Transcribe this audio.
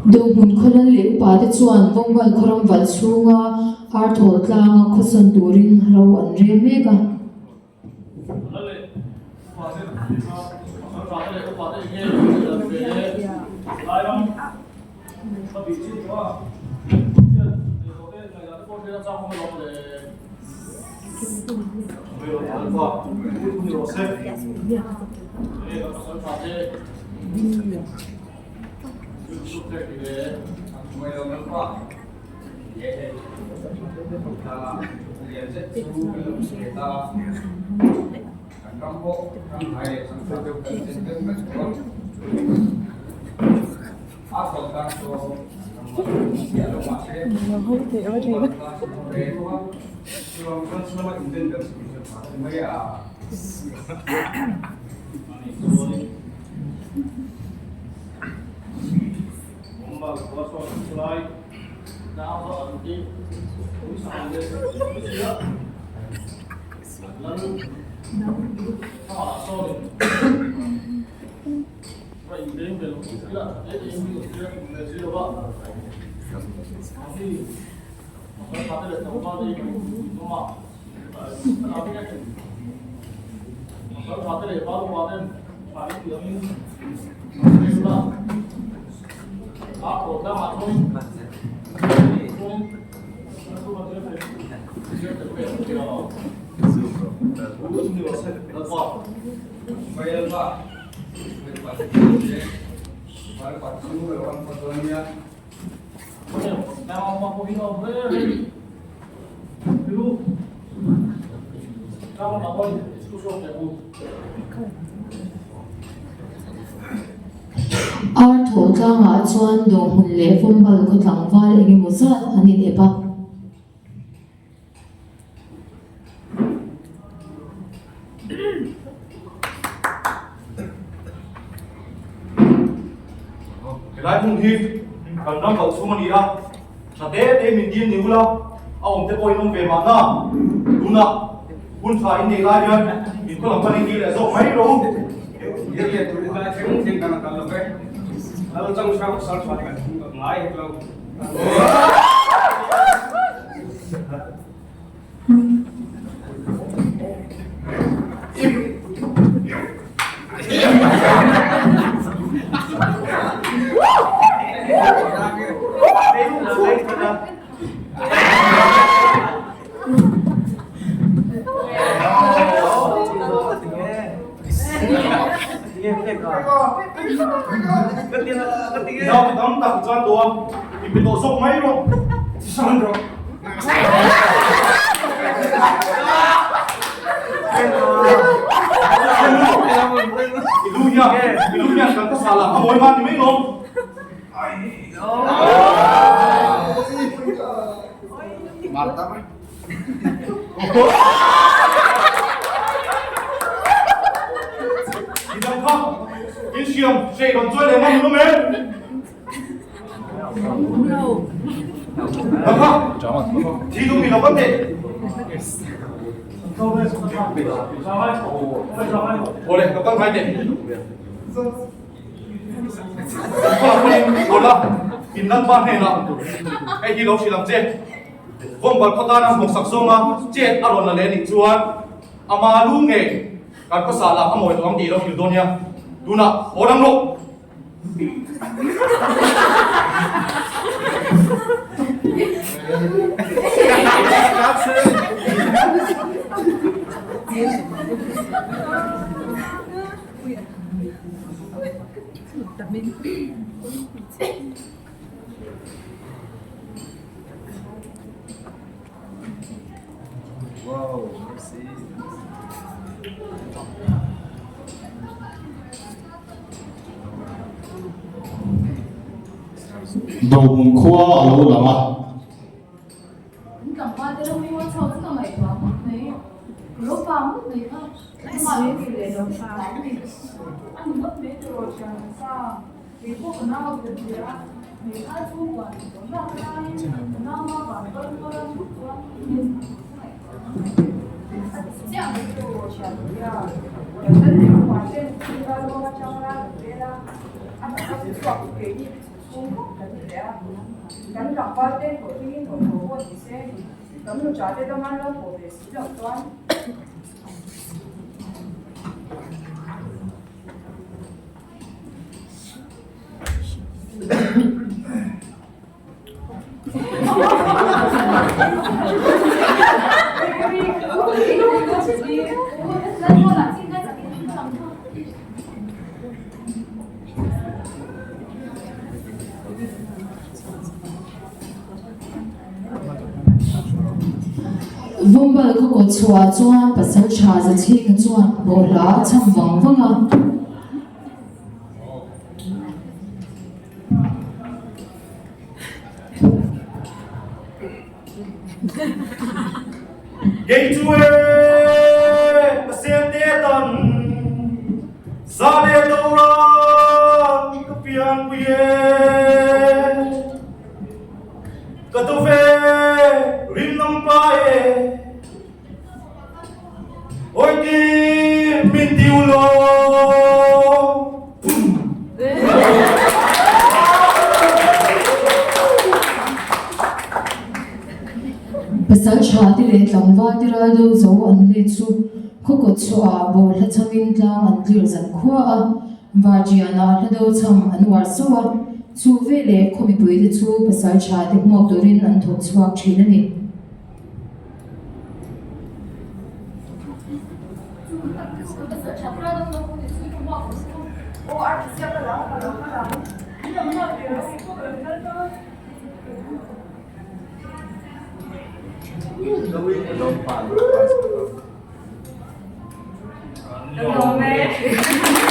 Dohmun khaw lal leh upate chuan Vawngval khaw ram valh chhunga Arthawl tlanga khawsawn turin ro an rel mek a. Ar thaw tlangah chuan dawhmun leh vawmbal khaw tlangval eng emaw zat an inep a. Helai hmun hi kan ram kal chhung a ni a, tha te te min dil ni ula, a awm te pawh in awm ve mahna. Tunah hun tha in nei lai hian min khaw lam panin dil leh zawk mai rawh u. Nau tam tak chuan tawh a, inpe tawh zawk mai rawh. Vawngval khaw tana hnawksak zawnga chet a rawn la leh anih chuan ama lu nge kan khawsa lah a mawi tawh ang tih i lo hrilh dawn nia. Tunah haw dang rawh. Dohmun khua a lo lang a. chhung khawp kan ni leh a, kan tlangval te hlawhtlingin hlawh tho pawh ni se, kan nuṭa te dama lo pawh ve si loh chuan. Vawmbal khaw kawt chhuah chuan pasalṭha Zachhinga chuan bawhhla a chham vang vang a. Kei chu e ka sen te tan za leh do ram ka pianpui e ka do ve rim nam pa e Oi ti min ti u lo. Pasal tha te leh tlangval te ral do zo an let chu khaw kawt chhuah ah bawhhla changin tlang an tlir zan khua a, Varṭian ah hla do cham an uar sauh a, chu veleh khaw mipui te chu pasal tha te hmuak turin an thawk chhuak thin a ni. Ka lawm e.